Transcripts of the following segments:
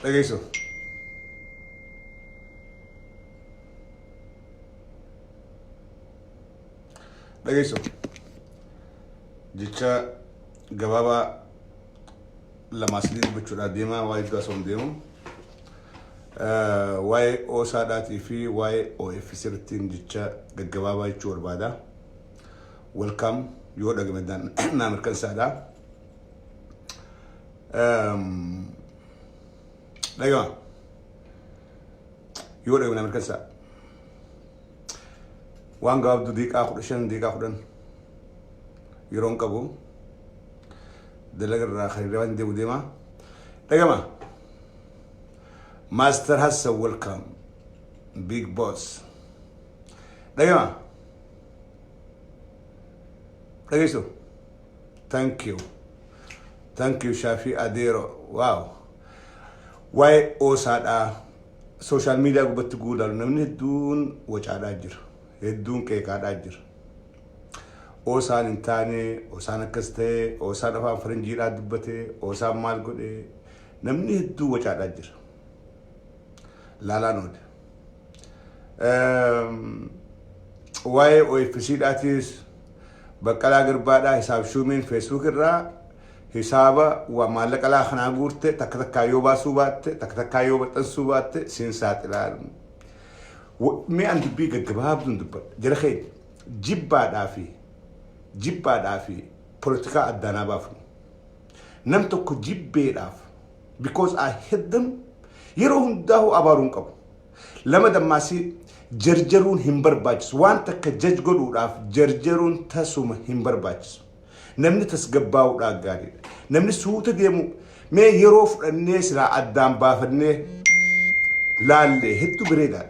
Dhageessu. Dhageessu. Jecha gabaabaa lamaa sadii dubbachuudhaaf deemaa waa'ee iddoo asoo deemu. Waa'ee OSAdhaatii fi waa'ee OFC irrattiin jecha gaggabaabaa jechuu barbaada. Welcome, yoo dhagame naa mirkansaadha. Dhagama. Yoo dhagame naa mirkansaa. Waan gabaabduu daqiiqaa 15, daqiiqaa 10 yeroon qabu, dalaga irraa kan irraa deemu deema. Dhagama. Master Hassan, welcome. Big boss. Dhagama. Dhageessu. Thank you. Thank you, Shafi Adeero. Wow. Waa'ee OSAdhaa social media gubbatti guulaalu namni hedduun wacaadhaa jira. Hedduun qeeqaadhaa jira. OSAn hin taane, OSAn akkas ta'e, OSAn afaan faranjiidhaa dubbate, OSAn maal godhe, namni hedduu wacaadhaa jira. Laalaan oole. Waa'ee OFC-dhaatis Baqqalaa Garbaadhaa hisaab shuumiin Facebook irraa hisaaba waa maallaqa laa kanaa guurte takka takkaa yoo baasuu baatte, takka takkaa yoo maxxansuu baatte siin saaxilaa. Mee an dubbii gaggabaabduun dubbadha. Jara keenya, jibbaadhaa fi poolitikaa addaanaa baafnu. Nam tokko jibbeedhaaf, because I hate them, yeroo hundaa'uu abaaruun qabu. Lama dammaasii jarjaruun hin barbaachisu. Waan takka jaj godhuudhaaf jarjaruun tasuma hin barbaachisu. Namni tasgabbaa'uudhaan gaariidha. Namni suuta deemu, mee yeroo fudhannee silaa addaan baafannee laallee hedduu bareedaadha.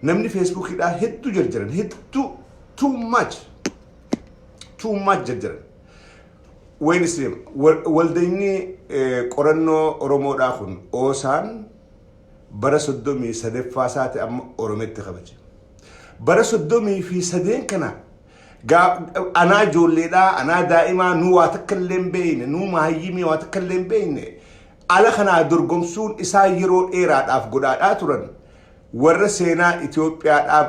Namni Facebookiidhaa hedduu jarjaran, hedduu, too much, too much jarjaran. Wayin deema. Waldeenyi qorannoo Oromoodhaa kun, OSAn, bara 33ffaa isaati amma Oromeetti kabaje. Bara 33 kana anaa ijoolleedhaa, anaa daa'imaa, nuu waa takka illee hin beekne, nuu maayyimii waa takka illee hin beekne, ala kanaa dorgomsuun isaa yeroo dheeraadhaaf godhaadhaa turan warra seenaa Itoophiyaadhaaf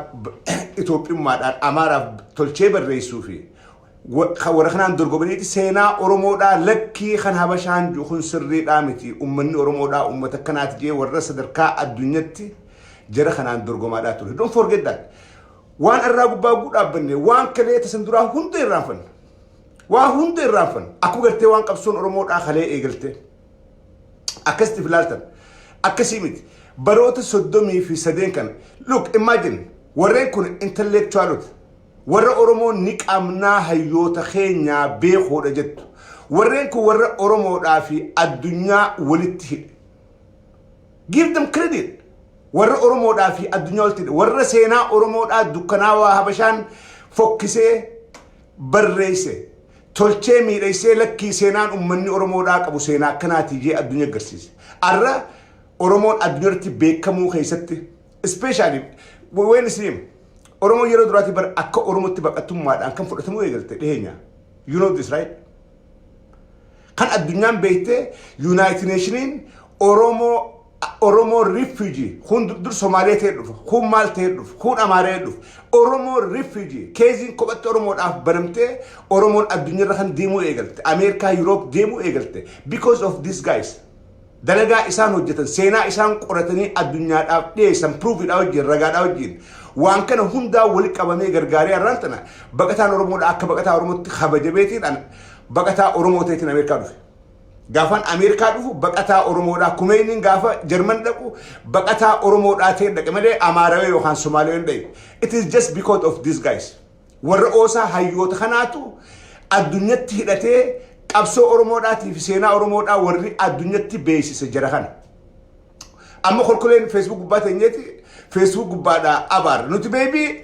Itoophiyummaadhaan Amaaraaf tolchee barreessuu fi warra kanaan dorgomaniiti seenaa Oromoodhaa lakkii kan Habashaan jiru kun sirriidhaa miti, uummanni Oromoodhaa uummata akkanaati jee warra sadarkaa addunyaatti jara kanaan dorgomaadhaa ture. Don't forget that. Waan irraa gubbaa guu dhaabbanne, waan kalee tasan duraa hunda irraanfanne. Waa hunda irraanfanne. Akkuma gartee waan qabsoon Oromoodhaa kalee eegalte. Akkasitti filaaltan. Akkasii miti. Baroota 33 kana. Look, imagine, warreen kun intellectualota. Warra Oromoon ni qabnaa, hayyoota keenyaa beekuudha jettu. Warreen kun warra Oromoodhaa fi addunyaa walitti hidhe. Give them credit. Warra Oromoodhaa fi addunyaa walitti hidhe. Warra seenaa Oromoodhaa dukkanaawaa Habashaan fokkisee barreesse. Tolchee miidhagsee, lakkii, seenaan uummanni Oromoodhaa qabu seenaa akkanaati jee addunyaa agarsiise. Arra Oromoon addunyaa irratti beekamuu keessatti, especially when isin Oromoon yeroo duraati bara akka Oromootti baqattummaadhaan kan fudhatamuu eegalte dhiheenya. You know this, right? Kan addunyaan beektee United Nationiin Oromoo refugee kun dur Somaalee ta'e dhufa, kun maal ta'e dhufa, kun Amaaree dhufa. Oromoo refugee caseiin kophatti Oromoodhaaf banamtee Oromoon addunyaarra kan deemuu eegalte. Ameerikaa, Europe deemuu eegalte. Because of these guys. Dalagaa isaan hojjetan, seenaa isaan qoratanii addunyaadhaaf dhiyeessan, proofiidhaa wajjin, ragaadhaa wajjin. Waan kana hundaa wali qabamee gargaaree har'aan tana baqataan Oromoodha akka baqataa Oromootti kabajameetiin baqataa Oromoo ta'eetiin Ameerikaa dhufe. Gaafaan Ameerikaa dhufu baqataa Oromoodhaa, Kumeeniin gaafa Jarman dhaqu baqataa Oromoodhaa ta'e dhaqe malee Amaarawee yookaan Somaalee hin dhaqe. It is just because of these guys. Warra OSA hayyoota kanaatu addunyatti hidhatee qabsoo Oromoodhaatii fi seenaa Oromoodhaa warri addunyatti beeksise jara kana. Amma kolkoleen Facebook gubbaa teenyeeti Facebook gubbaadhaa abaara. Nuti beebii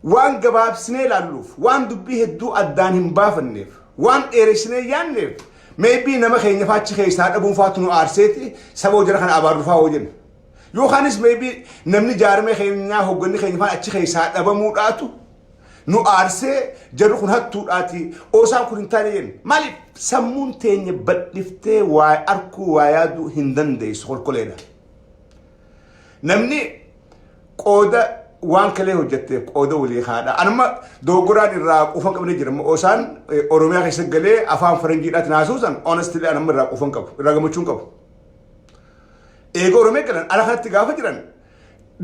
waan gabaabsinee ilaalluuf, waan dubbii hedduu addaan hin baafanneef, waan dheeressinee yaanneef, maybe nama keenya faachi keessaa dhabuun faatu nu aarseeti saba jara kana abaarru faa hojjenna. Yookaanis maybe namni jaarmee keenyaa, hoogganni keenya faan achi keessaa dhabamuudhaatu Nu aarsee jarri kun hattuudhaati. OSAn kun hin taane jenna. Maaliif sammuun teenya bal'iftee waa arkuu, waa yaaduu hin dandeessu, kolkoleedha. Namni qooda waan kalee hojjetteef qooda walii haadha. Anuma dogoggoraan irraa quufan qabne jira. OSAn Oromiyaa keessa galee afaan faranjiidhaatiin haasa'u honestly anuma irraa quufan qabu. Irraa gammachuun qabu. Eega Oromiyaa galan, ala kanatti gaafa jiran,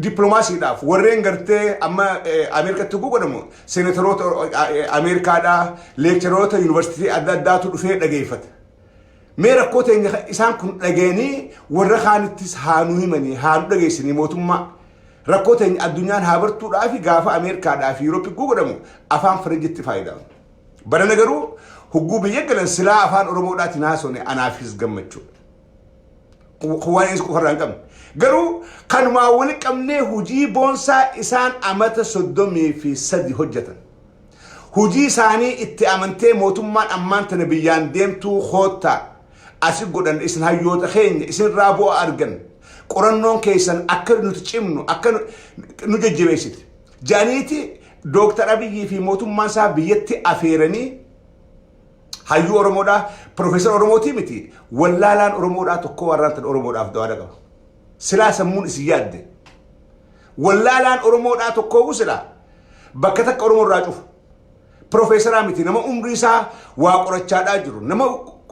dippiloomaasiidhaaf warreen gartee amma Ameerikatti godhamu, seenatoroota Ameerikaadhaa, lectureroota yuunivarsiitii adda addaatu dhufee dhageeffata. Mee rakkoo teenya isaan kun dhageenii warra kaanittis haa nu himanii, haa nu dhageessanii, mootummaa rakkoo teenya addunyaan haa bartuudhaa fi gaafa Ameerikaadhaa fi Yurooppii godhamu afaan faranjitti fayyadamu. Barana garuu hugguu biyya galan silaa afaan Oromoodhaatiin haasofne anaafis gammachuudha. Waan inni qofarraa hin qabne. Garuu kanumaa wali qabnee hojii boonsaa isaan amata 33 hojjetan. Hojii isaanii itti amantee mootummaan ammaan tana biyyaan deemtuu koottaa asi godhan, isin hayyoota keenya, isin irraa bu'aa argan, qorannoon keessan akka nuti cimnu akka nu jajjabeessite. Jaaniiti Dooktar Abiyyii fi mootummaan isaa biyyatti afeeranii hayyuu Oromoodhaa, Profeesar Oromootii miti, wallaalaan Oromoodhaa tokko warraan tan Oromoodhaaf dawaadha qaba. Silaa sammuun isin yaadde. Wallaalaan Oromoodhaa tokkoo silaa bakka takka Oromoo irraa cufu. Profeesaraa miti, nama umrii isaa waa qorachaadhaa jiru, nama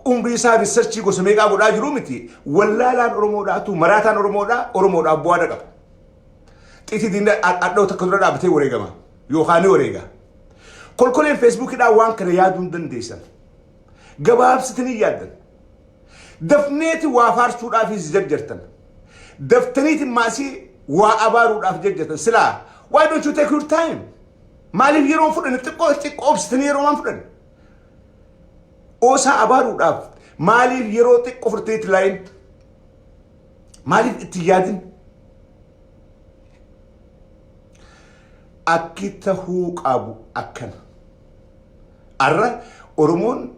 umrii isaa researchii gosa meeqaa godhaa jiru miti, wallaalaan Oromoodhaatu, maraataan Oromoodhaa Oromoodhaaf bu'aadha qaba. Xiitii diinaa adhoo takka dura dhaabbatee wareegama yookaan ni wareega. Kolkoleen Feesbuukiidhaan waan kana yaaduu hin dandeessan. Gabaabsitanii yaaddan. Dafneeti waa faarsuudhaafis jarjartan. Daftaniiti maasii waa abaaruudhaaf jarjartan. Silaa why don't you take your time? Maaliif yeroo fudhanne? Xiqqoo xiqqoo obsitanii yeroo waan fudhanne? OSA abaaruudhaaf maaliif yeroo xiqqoo fudhatanii laayin? Maaliif itti yaadin? Akki tahuu qabu akkana. Arra Oromoon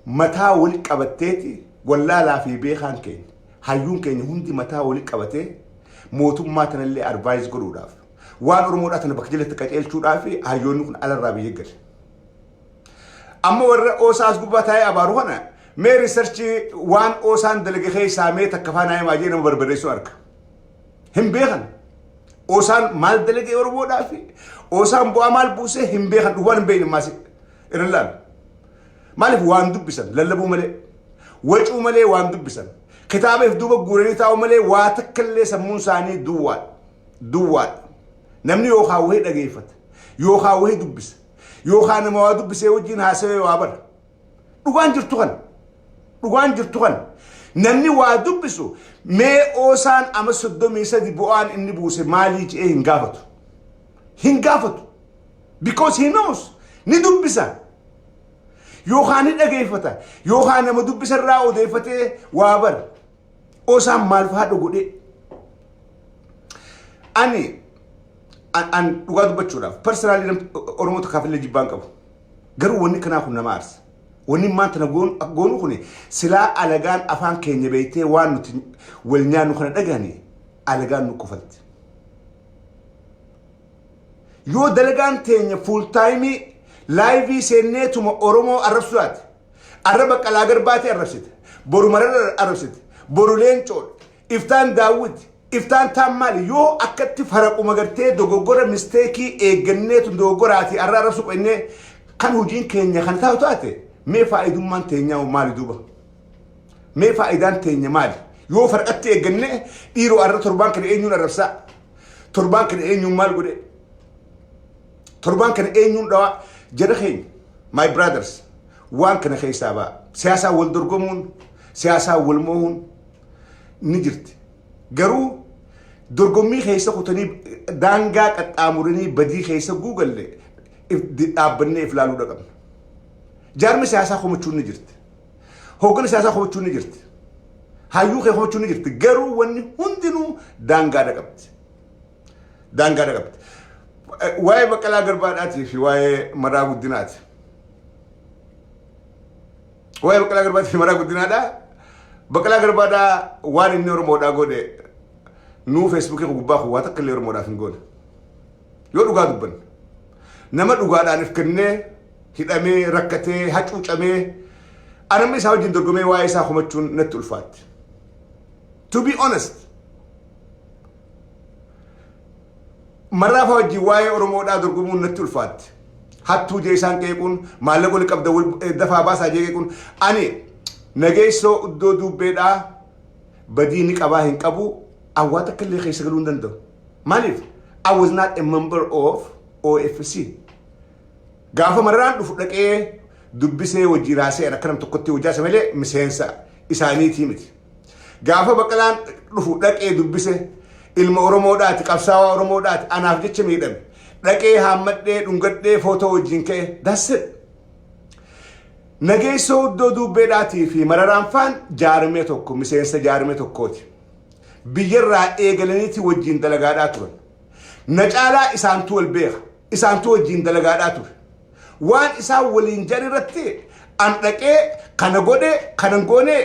mataa wali qabatteeti, wallaalaa fi beekaan keenya, hayyuun keenya hundi mataa wali qabatee mootummaa tanallee advise godhuudhaaf, waan Oromoodhaa tana bakka jalatti qaceelchuudhaaf hayyoonni kun alarraa biyya gale. Amma warra OSA as gubbaa taa'ee abaaru kana mee researchii waan OSAn dalage keessaa mee takka faana himaa jee nama barbadeessu arga. Hin beekan. OSAn maal dalage Oromoodhaaf, OSAn bu'aa maal buusee hin beekan, dhugaan hin beekne maasi irra laalu. Maaliif? Waan dubbisan lallabuu malee, wacuu malee, waan dubbisan kitaabeef duuba guuranii taa'u malee waa takkallee sammuun isaanii duwwaadha. Duwwaadha. Namni yookaan wahii dhageeffata, yookaan wahii dubbisa, yookaan nama waa dubbisee wajjin haasawee waa bara. Dhugaan jirtu kana. Dhugaan jirtu kana. Namni waa dubbisu mee OSAn ama 33 bu'aan inni buuse maalii je'ee hin gaafatu. Hin gaafatu. Because he knows. Ni dubbisa. Yookaan ni dhageeffata. Yookaan nama dubbisa irraa odeeffatee waa bara. OSAn maal fa'aa godhee. Ani an dhugaa dubbachuudhaaf personally Oromoo tokkaaf illee jibbaan qabu. Garuu wanni kanaa kun nama aarsa. Wanni maanta na goonu kun silaa alagaan afaan keenya beektee waan nuti wal nyaannu kana dhagahanii alagaan nu kofalti. Yoo dalagaan teenya full time live seenneetuma Oromoo arrabsuu taate, arra Baqqalaa Garbaatee arrabsite, boru Marara arrabsite, boru Leencoodha, iftaan Daawwiti, iftaan taan maali, yoo akkatti faraquma gartee dogoggora mistakeii eegganneetu dogoggoraati arra arrabsu qennee kan hojiin keenya kan taatu taate, mee faayidummaan teenyaa maali duuba? Mee faayidaan teenya maali? Yoo farqatti eeggannee dhiiroo arra torbaan kana eenyuun arrabsaa? Torbaan kana eenyuun maal godhe? Torbaan kana eenyuun dhawaa? Jara keenya, my brothers, waan kana keessaa ba'a. Siyaasaa wal dorgomuun, siyaasaa wal moohuun ni jirti. Garuu dorgommii keessa kutanii daangaa qaxxaamuranii badii keessa guugalle dhaabbannee if ilaaluu qabna. Jaarmi siyaasaa komachuun ni jirti. Hoogganni siyaasaa komachuun ni jirti. Hayyuu kee komachuun ni jirti. Garuu wanni hundinuu daangaadha qabdi. Daangaadha qabdi. Waa'ee Baqqalaa Garbaadhaatii fi waa'ee Maraa Guddinaati. Waa'ee Baqqalaa Garbaatii fi Maraa Guddinaadhaa. Baqqalaa Garbaadhaa waan inni Oromoodhaa godhe nuu Feesbuukii gubbaa kun waa takka illee Oromoodhaaf hin goone. Yoo dhugaa dubbanne. Nama dhugaadhaan if kennee, hidhamee, rakkatee, hacuucamee, anamma isaa wajjin dorgomee waa'ee isaa komachuun natti ulfaatti. To be honest, Marraafaa wajjin waa'ee Oromoodhaa dorgomuun natti ulfaatti. Hattuu jee isaan qeequun, maallaqa wali qabda dafaa baasaa jee qeequun, ani Nageessoo Iddoo Duubbeedhaa badii ni qabaa hin qabu awwaa takka illee keessa galuu hin danda'u. Maaliif? I was not a member of OFC. Gaafa Mararaan dhufu dhaqee dubbisee wajjin haasa'e, akka nam tokkotti hojjaase malee miseensa isaaniitii miti. Gaafa Baqqalaan dhufu dhaqee dubbise, ilma Oromoodhaati, qabsaawaa Oromoodhaati, anaaf jecha miidhame. Dhaqee haammadhee, dhungadhee, footoo wajjin ka'e. That's it. Nageessoo Iddoo Duubbeedhaatii fi Mararaan faan jaarmee tokko, miseensa jaarmee tokkooti. Biyyarraa eegalaniiti wajjin dalagaadhaa turan. Na caalaa isaantu wal beeka. Isaantu wajjin dalagaadhaa ture. Waan isaan waliin jedhan irratti an dhaqee kana godhe, kana hin goone,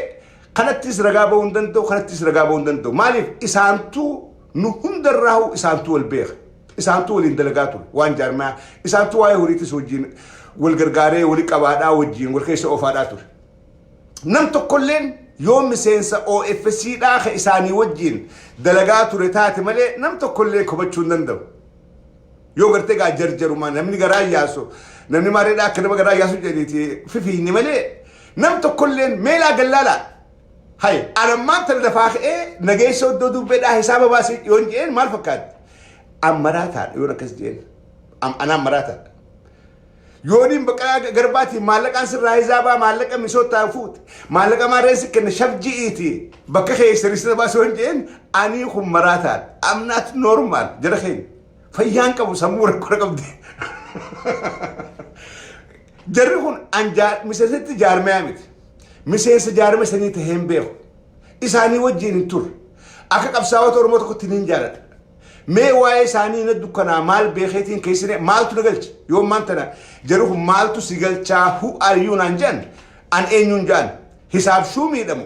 kanattis ragaa ba'uu hin danda'u, kanattis ragaa ba'uu hin danda'u. Maaliif? Isaantu nu hundarraahu isaantu wal beeka. Isaantu waliin dalagaa ture waan jaarmaa. Isaantu waa'ee horiitis wajjin wal gargaaree, wali qabaadhaa, wajjin wal keessa oofaadhaa ture. Nam tokkolleen yoo miseensa OFC dhaa ka isaanii wajjin dalagaa ture taate malee nam tokkollee komachuu hin danda'u. Yoo gartee gaa jarjaruma namni garaa yaasu, namni maareedhaa akka nama garaa yaasu jedheeti fifiinni malee, nam tokkolleen meelaa gallaalaa. Hay, anammaan tana lafaa ka'ee Nageessa Iddoo Dubbeedhaa hisaaba baasee yoon jedheen maal fakkaatti? An maraataadha yoon akkas jedheen. Anaan maraataadha. Yooniin Baqqalaa Garbaatiin maallaqaan sirraa hisaabaa, maallaqa misootaa fuute, maallaqa maarreen si kenne shafji'iiti bakka keessanii sirra baasee yoon jedheen, anii kun maraataadha. I'm not normal, jara keenya. Fayyaan qabu, sammuu rakkoo qabdi. Jarri kun an miseensatti jaarmayaa miti. Miseensa jaarma sanii tahee hin beeku. Isaanii wajjin hin turre. Akka qabsaa'ota Oromoo tokkotti niin jaaladha. Mee waa'ee isaanii na dukkanaa maal beekeetiin keessine, maaltu na galche? Yoo ammaan tana jarri kun maaltu si galchaa, who are you naan jedhan, an eenyuun jedhan? Hisaab shuumiidhamu.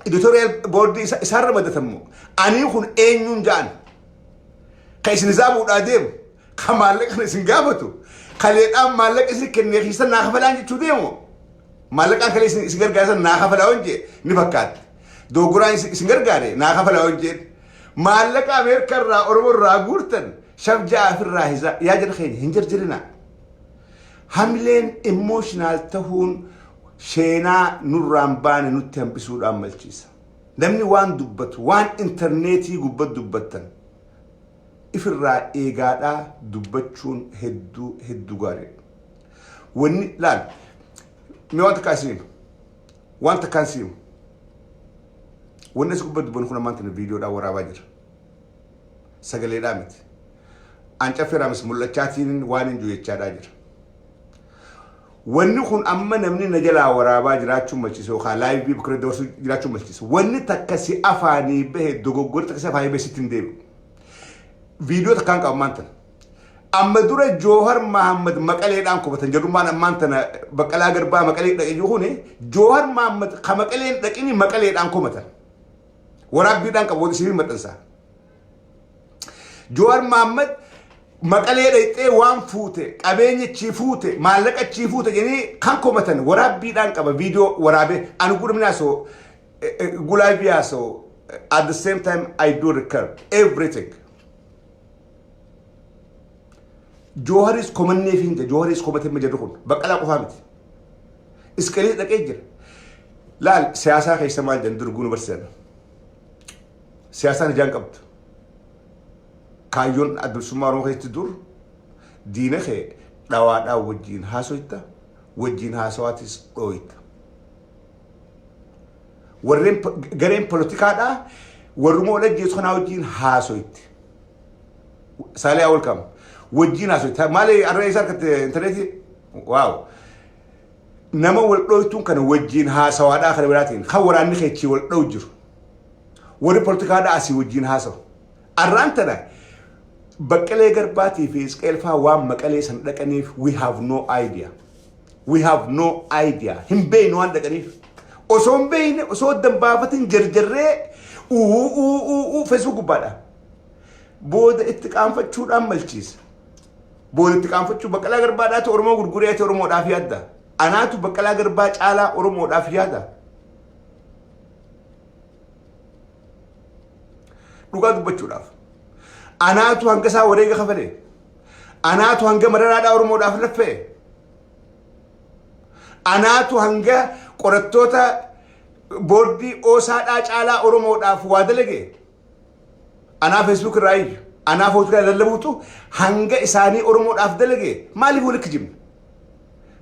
Editorial boardii isaan ramadatamu. Anii kun eenyuun jedhan? Ka isin hisaabuudhaa deemu, ka maallaqa kana isin gaafatu, kaleedhaan maallaqa isin kennee keessa naa kafalaan jechuu deemu. Maallaqaan kalee isin gargaarsan naa kafalaa hojjee ni fakkaatti. Doogoraan isin gargaare naa kafalaa hojjee. Maallaqa Ameerikaa irraa Oromoo irraa guurtan shafjaa ofirraa hisaa yaa jara keenya, hin jarjarinaa. Hamileen emotional ta'uun sheenaa nurraan baane nutti hambisuudhaan malchiisa. Namni waan dubbatu, waan intarneetii gubbat dubbattan ifirraa eegaadhaa dubbachuun hedduu hedduu gaariidha. Wanni laal, mee waan takkaa isin himu. Waan takkaan si himu. Wanni as gubbat dubbannu kun ammaan tana viidiyoodhaan waraabaa jira. Sagaleedhaa miti. An caffeeraamis mul'achaatiin waan hin jiru jechaadhaa jira. Wanni kun amma namni na jalaa waraabaa jiraachuun malchiisa yookaan live bakka dabarsuu jiraachuun malchiisa. Wanni takka si afaanii bahe, dogoggorri takka si afaanii bahe sitti hin deebi'u. Viidiyoo takkaan qaba ammaan tana. Amma dura Joohar Mahammad Maqaleedhaan qubatan jedhummaan ammaan tana Baqqalaa Garbaa Maqalee dhaqe jiru kuni, Joohar Mahammad ka Maqaleen dhaqini Maqaleedhaan komatan. Waraabbiidhaan qabu, wanta isin maxxansaa. Joohar Mahammad Maqalee dhaqxee waan fuute, qabeenya achii fuute, maallaqa achii fuute jedhanii kan komatan waraabbiidhaan qaba, viidiyoo waraabee. Ani gudumni haasoo gulaabii haasoo, at the same time I do record everything. Jooharis komannee fi hin jedhu, Jooharis komatee jedhu kun Baqqalaa qofaa miti. Isqelis dhaqee jira. Laal, siyaasaa keessa maal jedhan durguu nu barsiisan. Siyaasaan ijaan qabdu. Kaayyoon Adda Bilisummaa Oromoo keessatti dur diina kee dhawaadhaan wajjin haasoyta, wajjin haasawaatis dhooyta. Warreen gareen poolitikaadhaa warruma wal ajjeesu kanaa wajjin haasoyte. Saalee, welcome. Wajjin haasoyte. Maali, arra isa harkatte intarneetii? Wow. Nama wal dhooytuun kana wajjin haasawaadhaa kana biraatiin kan waraanni keechii wal dhowu jiru. Warri poolitikaadhaa asii wajjin haasawu. Arraan tana Baqqalee Garbaatii fi Isqeel faa waan Maqalee san dhaqaniif we have no idea. We have no idea. Hin beeknu waan dhaqaniif. Osoo hin beekne, osoo adda hin baafatin jarjarree uu uu uu uu Facebook gubbaadha. Booda itti qaanfachuudhaan malchiisa. Booda itti qaanfachuu Baqqalaa Garbaadhaatu Oromoo gurguree ati Oromoodhaaf yaadda. Anaatu Baqqalaa Garbaa caalaa Oromoodhaaf yaada. Dhugaa dubbachuudhaaf. Anaatu hanga isaa wareega kafale. Anaatu hanga mararaadhaa Oromoodhaaf laffee. Anaatu hanga qorattoota boordii oosaadhaa caalaa Oromoodhaaf waa dalage. Anaa Facebook irraa iyyu. Anaa Facebook irraa lallabuutu hanga isaanii Oromoodhaaf dalage maaliif walitti kijibna?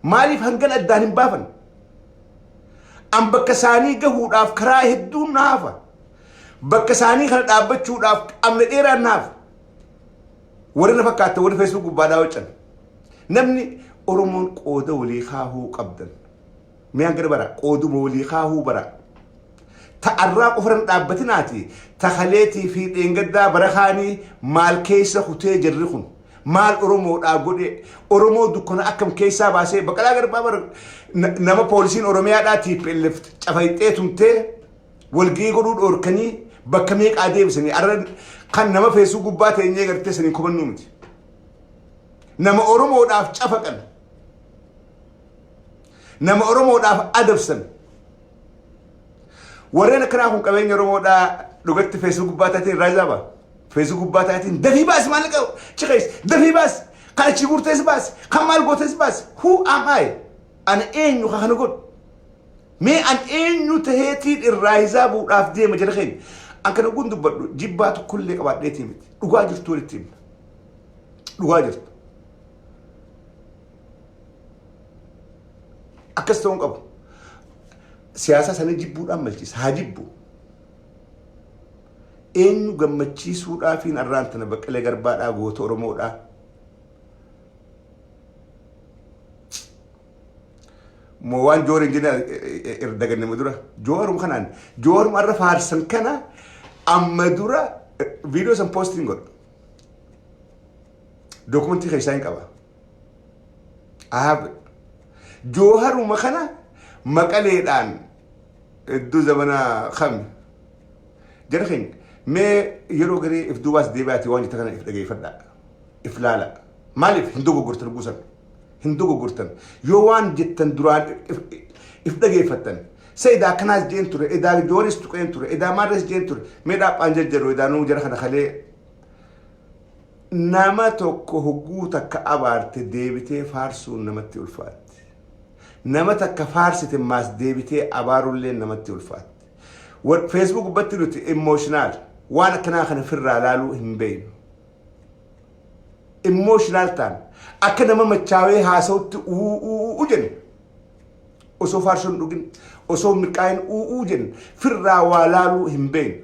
Maaliif hangan addaan hin baafan? An bakka isaanii gahuudhaaf karaa hedduun na hafa. Bakka isaanii kana dhaabbachuudhaaf amna dheeraan na hafa. Warri na fakkaatan warri Facebook gubbaadhaa hojjan. Namni Oromoon qooda walii kaahuu qabdan. Mee hangana bara qooduma walii kaahuu bara. Ta arraa qofa irra dhaabbatinaati ta kaleetii fi dheengaddaa bara kaanii maal keessa kutee jarri kun maal Oromoodhaa godhe Oromoo dukkana akkam keessaa baasee Baqqalaa Garbaa bara nama poolisiin Oromiyaadhaa TPLF cafayxee tumtee walgahii godhuu dhoorkanii bakka meeqaa deebisanii arra kan nama feesuu gubbaa teenyee gartee saniin komannuu miti. Nama Oromoodhaaf cafaqan nama Oromoodhaaf adabsan warreen akkanaa kun qabeenya Oromoodhaa dhugatti feesuu gubbaa taateen irraa jaaba. Feesuu gubbaa taateen dafii baasi maallaqa cikees dafii baasi kan achi guurtees baasi kan maal gootees baasi who am I ani eenyu ka kana godhu mee an eenyu taheetiin irraa hisaabuudhaaf deema jara keenya an kana gun dubbadhu jibbaa tokkollee qabaadheetii miti dhugaa jirtu walitti himna dhugaa jirtu akkas ta'uu hin qabu. Siyaasa sana jibbuudhaan malchiisa. Haa jibbu. Eenyu gammachiisuudhaafiin arraan tana Baqqalee Garbaadhaa goota Oromoodhaa. Moo waan Joor hin jenne irra daganname dura. Jooruma kanaan jooruma irra faarsan kana amma dura viidiyoo san poostiin godha. Dookumentii keessaa hin qaba. I have it. Jooharuma kana maqaleedhaan iddoo zamana kami. Jara keenya mee yeroo garee if duubaas deebi'aati waan jetta kana if dhageeffadhaa. If laala. Maaliif hin dogoggortan buusan? Hin dogoggortan. Yoo waan jettan duraan if dhageeffattan. Sa edaa akkanaas jeen ture, edaa jooris tuqeen ture, edaa maarres jeen ture. Mee dhaaphaan jajjaru edaa nuu jara kana kalee Nama tokko hogguu takka abaarte deebitee faarsuun namatti ulfaatti. Nama takka faarsite maas deebitee abaarullee namatti ulfaatti. Facebook gubbatti nuti emotional waan akkanaa kana firraa laaluu hin beeknu. Emotional ta'an akka nama machaawee haasa'utti uu jenna. Osoo faarsoon dhugin osoo mirqaayin uu jenna firraa waa laaluu hin beeknu.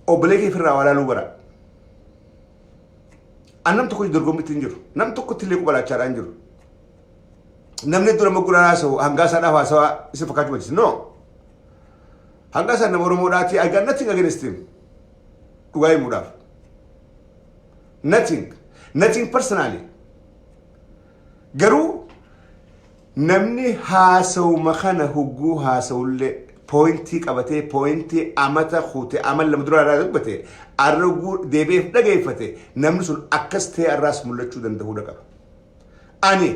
Obbolee kee firraa waa laaluu bara. An nam tokko dorgommitti hin jiru. Nam tokkotti illee quba laachaadhaa hin jiru. Namni dura magguraan haasa'u hangaa isaadhaaf haasawaa isa fakkaachuu barsiisa. No. Hangaa isaan nama Oromoodhaati I got nothing against him. Dhugaa himuudhaaf. Nothing. Nothing personally. Garuu namni haasawuma kana hugguu haasawullee pooyintii qabatee pooyintii amata kute amal lama dura irraa dubbate arraguu deebi'eef dhageeffate namni sun akkas ta'e arraas mul'achuu danda'uudha qaba. Ani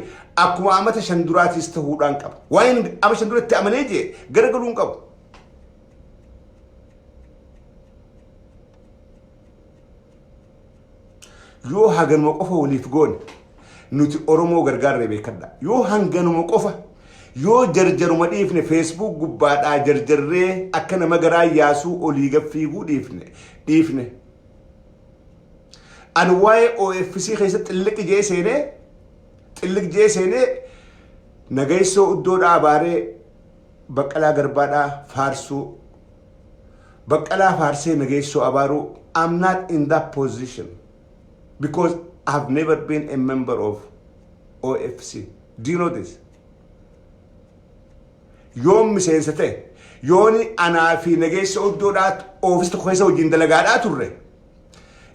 akkuma amata 5 duraatiis ta'uudhaan qaba. Waan ama 5 duratti amanee jee garagaluu hin qabu. Yoo haganuma qofa waliif goone nuti Oromoo gargaarre beekadha. Yoo hanganuma qofa yoo jarjaruma dhiifne Facebook gubbaadhaa jarjarree akka nama garaa yaasuu olii gad fiiguu dhiifne dhiifne. Ani waa'ee OFC keessatti xilliqi jee seenee xilliq jee seenee nagaysoo iddoodhaa abaaree Baqqalaa Garbaadhaa faarsuu Baqqalaa faarsee Nageessoo abaaruu I'm not in that position because I've never been a member of OFC. Do you know this? Yoon miseensa ta'e yooni anaa fi Nageessoo iddoodhaa oofis tokko keessa wajjin dalagaadhaa turre.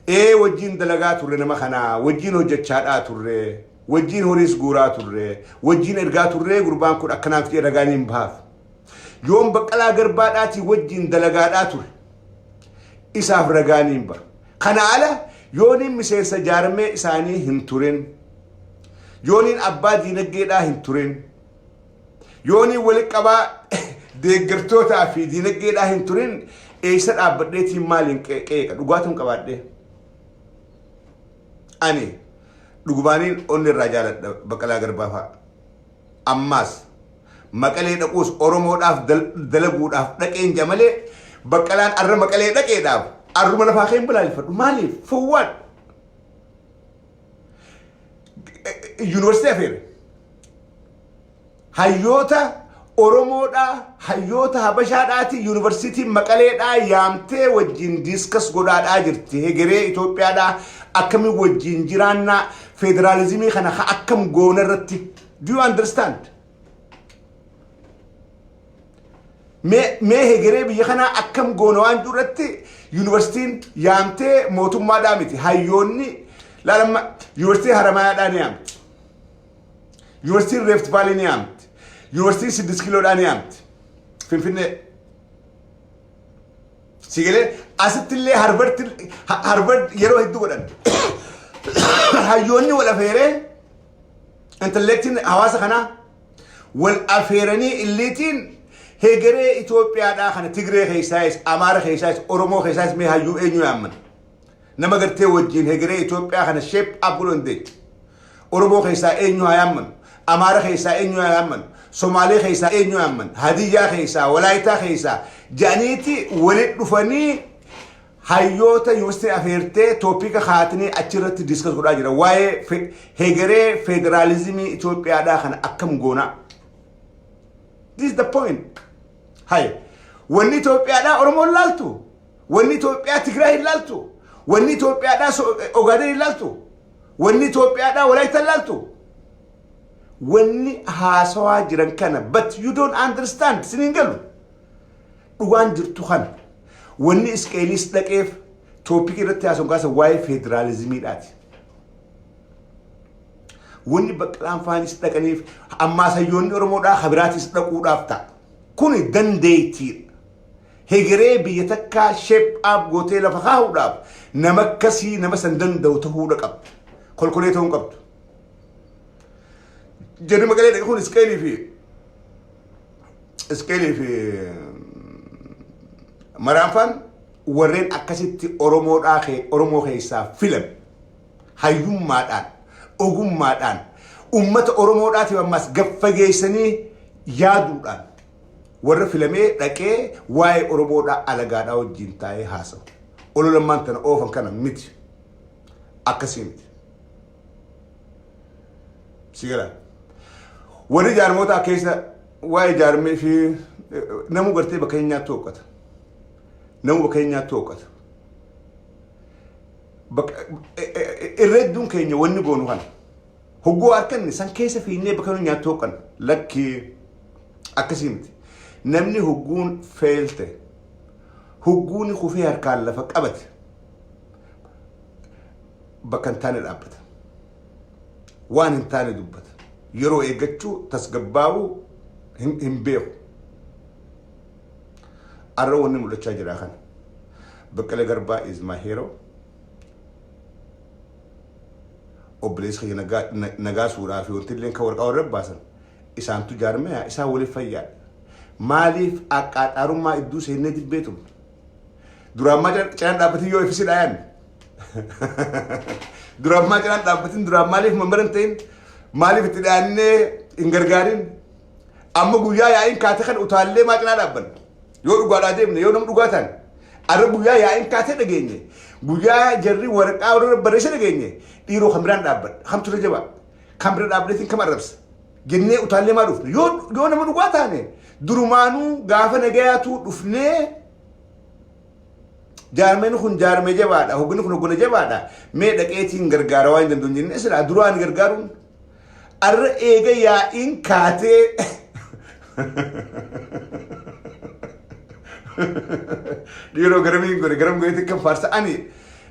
Ee wajjin dalagaa turre nama kanaa wajjin hojjechaadhaa turre wajjin horiis guuraa turre wajjin ergaa turre gurbaan kun akkanaaf jedhee ragaan hin bahaaf. Yoon Baqqalaa Garbaadhaatii wajjin dalagaadhaa ture. Isaaf ragaa niin baha. Kana ala Yooniin miseensa jaarmee isaanii hin turin, yooniin abbaa diinagdeedhaa hin turin, yooniin walitti qabaa deeggartootaa fi diinagdeedhaa hin turin, eessa dhaabbadheetiin maaliin qeeqa? Dhugaatuun qabaadhee. Ani dhugumaaniin onni irraa jaaladha Baqqalaa Garbaa fa'a. Ammaas Maqalee dhaquus Oromoodhaaf dalaguudhaaf dhaqeen ja malee, Baqqalaan arra Maqalee dhaqeedhaaf arruma lafaa keen balaaleffadhu. Maaliif? For what? Yuunivarsiitii afeere. Hayyoota Oromoodhaa, hayyoota Habashaadhaati yuunivarsiitiin Maqaleedhaa yaamtee wajjin discuss godhaadhaa jirti. Hegeree Itoophiyaadhaa akkamiin wajjin jiraannaa, federaalizimii kana akkam goona irratti. Do you understand? Mee hegeree biyya kanaa akkam goona waan jiru irratti yuunivarsiitiin yaamtee, mootummaadhaa miti, hayyoonni laalamma, yuunivarsiitii Haramayaadhaa ni yaamti. Yuunivarsiitiin Rift Valley ni yaamti. Yuunivarsiitiin 6 Kiiloodhaa ni yaamti. Finfinnee. Sigalee asitti illee Harvard yeroo hedduu godhan. Hayyoonni wal afeeree, intellectiin hawaasa kanaa wal afeeranii, illiitiin hegeree Itoophiyaadhaa kana Tigree keessaayis, Amaara keessaayis, Oromoo keessaayis mee hayyuu eenyu yaamman? Nama gartee wajjin hegeree Itoophiyaa kana shape up godhuu dandeechu. Oromoo keessaa eenyu haa yaamman? Amaara keessaa eenyu haa yaamman? Somaalee keessaa eenyu yaamman? Hadiyyaa keessaa, Walaayitaa keessaa jedhaniiti walitti dhufanii hayyoota yuunivarsiitii afeertee topic kaatanii achirratti discuss godhaa jira. Waa'ee hegeree federaalizimii Itoophiyaadhaa kana akkam goonaa? This is the point. Hay, wanni Itoophiyaadhaa Oromoon laaltu, wanni Itoophiyaa Tigraay hin laaltu, wanni Itoophiyaadhaa Ogaaden hin laaltu, wanni Itoophiyaadhaa Walaayittaa hin laaltu. Wanni haasawaa jiran kana, but you don't understand, sin hin galu. Dhugaan jirtu kana. Wanni Isqeelis dhaqeef topic irratti haasawun kaasa waa'ee federaalizimiidhaati. Wanni Baqqalaan faanis dhaqaniif ammaas hayyoonni Oromoodhaa habiraatis dhaquudhaaf ta'a. Kuni dandeettiidha. Hegeree biyya takkaa shape up gootee lafa kaa'uudhaaf nama akkasii, nama san danda'u ta'uudha qabdu. Kolkolee ta'uu hin qabdu. Jarri Maqalee dhaqe kun Isqeelii fi Maraanfaan warreen akkasitti Oromoodhaa Oromoo keessaa filame, hayyummaadhaan, ogummaadhaan, ummata Oromoodhaatiif ammaas gaffageessanii yaaduudhaan warra filamee dhaqee waa'ee Oromoodhaa alagaadhaa wajjin taa'ee haasa'u. Ololammaan tana oofan kana miti. Akkasii miti. Si gala. Warri jaarmoota keessa waa'ee jaarmee fi namu gartee bakka hin nyaattu hooqqata. Namu bakka hin nyaattu hooqqata. Irra hedduun keenya wanni goonu kana. Hogguu harkanne san keessa fiinnee bakka nu nyaattu hooqqanna. Lakkii, akkasii miti. Namni hogguun feelte, hogguun kufee harkaan lafa qabate, bakka hin taane dhaabbata. Waan hin taane dubbata. Yeroo eeggachuu, tasgabbaa'uu hin beeku. Arra wanni mul'achaa jira kana. Baqqalee Garbaa is my hero. Obboleessa kiyya nagaa suuraa fi wanti illee kan warqaa warra baasan isaantu jaarmaya isaan waliif fayyaadha. Maaliif aqaaxaarummaa idduu seennee dibbeetu? Duraan maa cinaan dhaabbatin yoo ifisi dhaayan? Duraan maa cinaan dhaabbatin? Duraan maaliif mambara hin ta'in? Maaliif itti dhaannee hin gargaarin? Amma guyyaa yaa'iin kaatee kan utaallee maa cinaa dhaabban? Yoo dhugaadhaa deemne, yoo nam dhugaa ta'an. Arra guyyaa yaa'iin kaatee dhageenye. Guyyaa jarri waraqaa warra barreessa dhageenye. Dhiiroo kan biraan dhaabbadha. Kamtu irra jabaa? Kan bira dhaabbateetiin kam arrabsa? Jennee utaallee maa dhufne? Yoo nama dhugaa taane, durumaanuu gaafa nagayaatu dhufnee, jaarmeen kun jaarmee jabaadha, hogganni kun hoggana jabaadha, mee dhaqeetiin gargaara waan hin dandeenye jennee silaa duraan gargaaruun, arra eega yaa'iin kaatee dhiiroo garamiin godhe, garam godheetti kan faarsa. Ani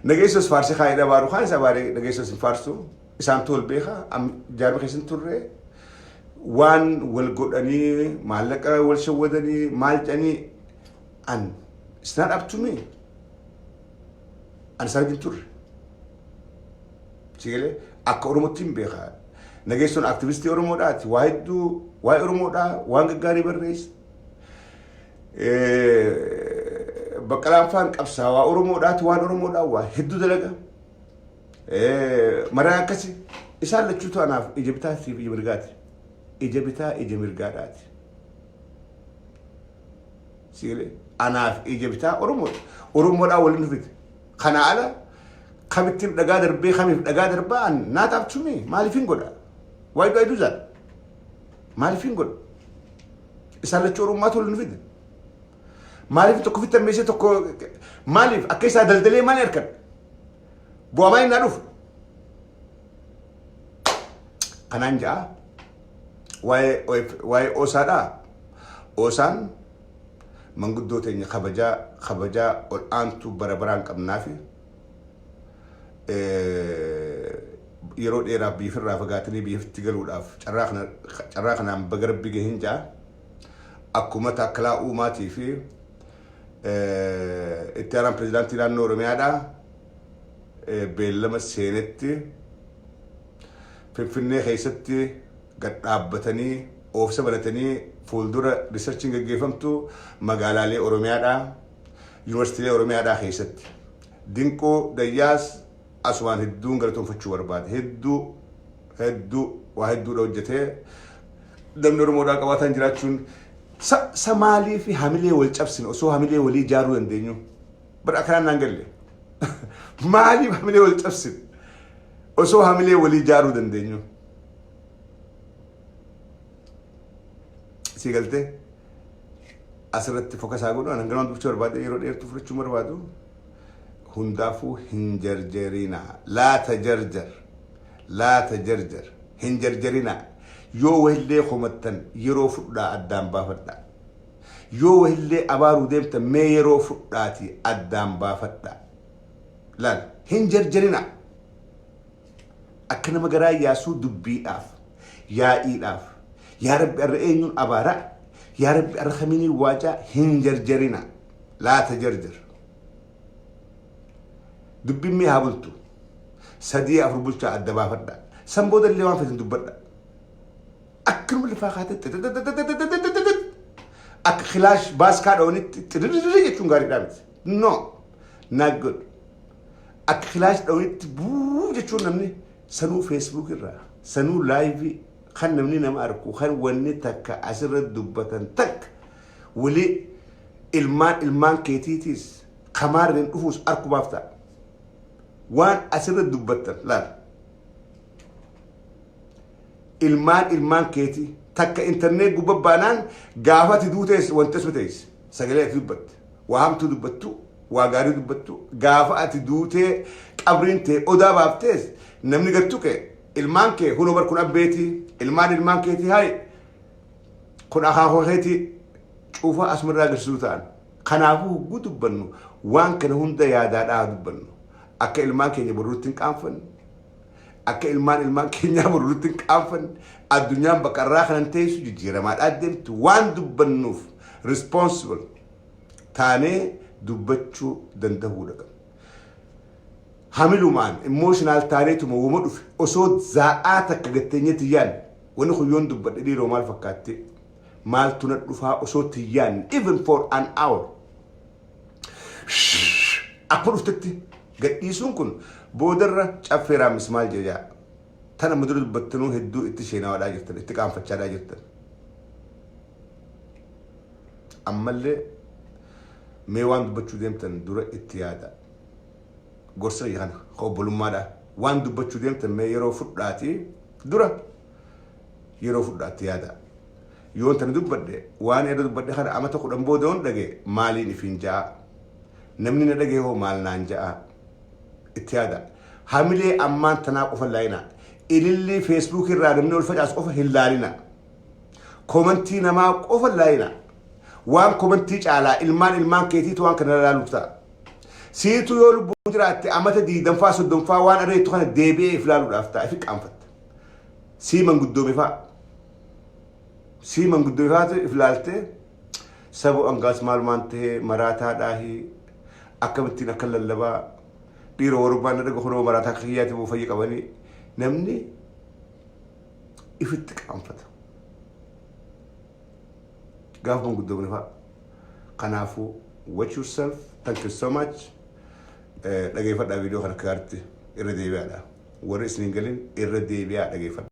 nageessos faarsi kaayee dhabaaru kaan isa baaree nageessos hin faarsu, isaantu wal beeka. Jaarma keessan turre, waan wal godhanii, maallaqa wal shawwadanii, maal jedhanii, an it's not up to me. Ani isaan wajjin turre. Sigalee akka Oromootti hin beekaa. Nageessoon aktivistii Oromoodhaati. Waa hedduu waa'ee Oromoodhaa waan gaggaarii barreessa. Baqqalaan faan qabsaawaa Oromoodhaati, waan Oromoodhaa waa hedduu dalaga. Maraa akkasi isaan lachuutu anaaf ija bitaatii fi ija mirgaati. Ija bitaa ija mirgaadhaati. Sigalee anaaf ija bitaa Oromoodha. Oromoodhaa waliin dhufite. Kana ala kamittiin dhagaa darbee kamiif dhagaa darbaa an not up to me. Maaliif hin godha? Why do I do that? Maaliif hin godha? Isaan lachuu Oromummaatu waliin fide. Maaliif tokko fitti ammeessee tokko maaliif akka isaa daldalee maali harkan? Bu'aa maali naa dhufu? Kanaan ja'a waa'ee OSAdhaa. OSAn manguddoo teenya kabajaa kabajaa ol aantuu bara baraan qabnaafi yeroo dheeraaf biifirraa fagaatanii biifitti galuudhaaf carraa kanaan baga Rabbi gahin ja'a. Akkuma Taakkalaa Uumaatii fi itti aanaan pirezidaantii naannoo Oromiyaadhaa beellama seenetti Finfinnee keessatti gad dhaabbatanii oofisa banatanii fuuldura researchiin gaggeeffamtu magaalaalee Oromiyaadhaa, yuunivarsiitiilee Oromiyaadhaa keessatti. Dinquu Dayyaas asumaan hedduun galatoonfachuu barbaada. Hedduu hedduu waa hedduudha hojjetee namni Oromoodhaa qabaataan jiraachuun sa maalii fi hamilee wal cabsine osoo hamilee walii ijaaruu dandeenyu. Bara akkanaan naan galle. Maaliif hamilee wal cabsine osoo hamilee walii ijaaruu dandeenyu? Si galtee asirratti fokasaa godhu anan ganama dubbachuu barbaade, yeroo dheertuu fudhachuu barbaadu. Hundaafuu hin jarjarinaa, laata jarjar, laata jarjar, hin jarjarinaa. Yoo wahillee komattan yeroo fudhaa addaan baafadhaa. Yoo wahillee abaaruu deemtan mee yeroo fudhaati addaan baafadhaa. Laal, hin jarjarinaa. Akka nama garaa yaasuu dubbiidhaaf, yaa'iidhaaf, yaa Rabbi arra eenyuun abaaraa, yaa Rabbi arra kamiinii waacaa, hin jarjarinaa. Laata jarjar. Dubbiin mee haa bultu. Sadii afur bulchaa adda baafadha. San booda illee waan feetan dubbadha. Akkanuma lafaa kaatee akka kilaash baaskaa dhawanitti xiriririi jechuun gaariidhaa miti. No, not good. Akka kilaash dhawanitti buu jechuun namni sanuu Facebook irraa, sanuu live kan namni nama arku, kan wanni takka asirra dubbatan takka walii ilmaan ilmaan keetiitiis kamaarreen dhufuus arkumaaf ta'a. Waan asirra dubbattan laal. Ilmaan ilmaan keetii takka internet gubbaa baanaan gaafa ati duutees wanti asuma teessi. Sagalee ati dubbatte. Waa hamtuu dubbattu, waa gaarii dubbattu, gaafa ati duutee qabriin tee odaa baaftees namni gad tuqe ilmaan kee hunoo bar kun abbeetii, ilmaan ilmaan keetii hayi kun akaakuu keetii cuufaa asumarraa agarsiisuu ta'an. Kanaafuu hogguu dubbannu waan kana hunda yaadaadhaa dubbannu. Akka ilmaan keenya boruutti hin qaanfanne, akka ilmaan ilmaan keenyaa boruutti hin qaanfanne, addunyaan bakka irraa kanan teessu jijjiiramaadhaa deemtu, waan dubbannuuf responsible taanee dubbachuu danda'uudha qabna. Hamilumaan emotional taaneetuma wama dhufe osoo zaa'aa takka gatteenyetti yaadne, wanni kun yoon dubbadhe dhiiroo maal fakkaatti, maaltu na dhufaa osoo itti yaadne, even for an hour akkuma dhuftetti gadhiisuun kun boodarra caffee raammis maal jedhaa tana mudura dubbattanuu hedduu itti sheenawaadhaa jirtan, itti qaanfachaadhaa jirtan. Ammallee mee waan dubbachuu deemtan dura itti yaada. Gorsa kana obbolummaadha. Waan dubbachuu deemtan mee yeroo fudhaatii dura yeroo fudhaatti yaada. Yoon tana dubbadhe, waan irra dubbadhe kana amata 10 booda yoon dhage maaliin ifiin ja'a? Namni na dhage hoo maal naan ja'a? Itti yaada. Hamilee ammaan tanaa qofa hin laalina. Ilillii Facebook irraa namni ol facaasu qofa hin laalina. Komantii namaa qofa hin laalina. Waan komantii caalaa ilmaan ilmaan keetiitu waan kana laaluuf ta'a. Siitu yoo lubbuu jiraatte amata 20ffaa 30ffaa waan areettu kana deebi'ee if laaluudhaaf ta'a, ifi qaanfatta. Sii manguddoome fa'a. Sii manguddoome fa'aatu if laaltee sabo angaas maalumaan ta'ee maraataadhaahi akkamittiin akka lallabaa Dhiira warubaan dhaga kunoo maraataa akka kiyyaatti boo fayya qabanii namni ifitti qaanfata. Gaafa manguddoomni fa'a. Kanaafuu, watch yourself. Thank you so much. Dhageeffadhaa, viidiyoo kana gaariitti irra deebi'aadha. Warri isin hin galin irra deebi'aa dhageeffadha.